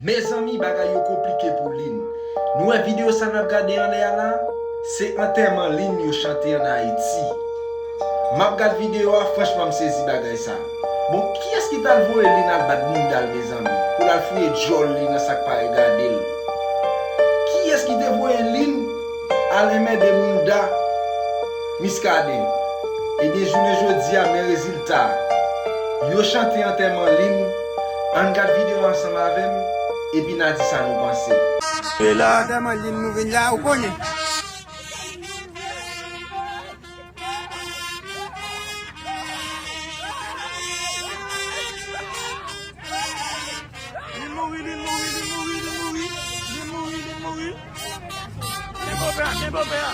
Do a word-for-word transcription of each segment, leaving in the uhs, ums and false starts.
Mezanmi, bagay yo konplike pou Lynn. Nou wè videyo sa n ap gade anlè a la? Se antèman Lynn yo chante ann Ayiti. M ap gad videyo a, franchman, m sezi bagay sa. Bon, kiyès ki t al voye Lynn al bat mounda l, mezanmi? Pou l al fouye djòl li nan sa k pa regade l? Kiyès ki te voye Lynn al enmède mounda Miskaden? Ebyen, jounen jodi a, men rezilta a. Yo chante antèman Lynn. Ann gad videyo a ansanm avè m, epi n a di sa nou panse. E la, antèman Lynn nou vin la, ou konnen. Lynn mouri, Lynn mouri, Lynn mouri, Lynn mouri. Lynn mouri, Lynn mouri. Kenbe pè a, kenbe pè a.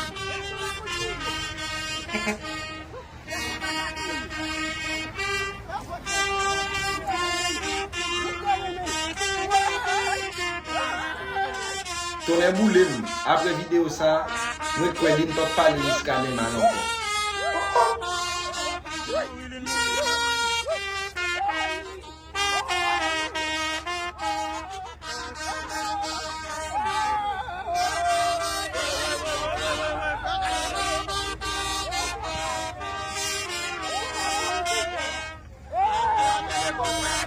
Tonnè boule m, apre videyo sa, mwen kwè Lynn p ap pale Miskaden mal ankò.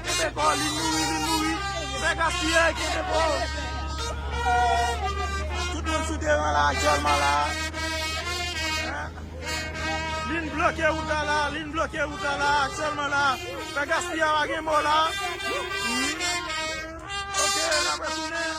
Kenbe kò, Lynn mouri, Lynn mouri. Fè gaspiyay, kenbe kò. Tout moun sou devan la, aktyèlman la. Lynn bloke wout la la, Lynn bloke wout la la, aktyèlman la. Fè gaspiyay, pa gen mò la. Ok, n ap retounen.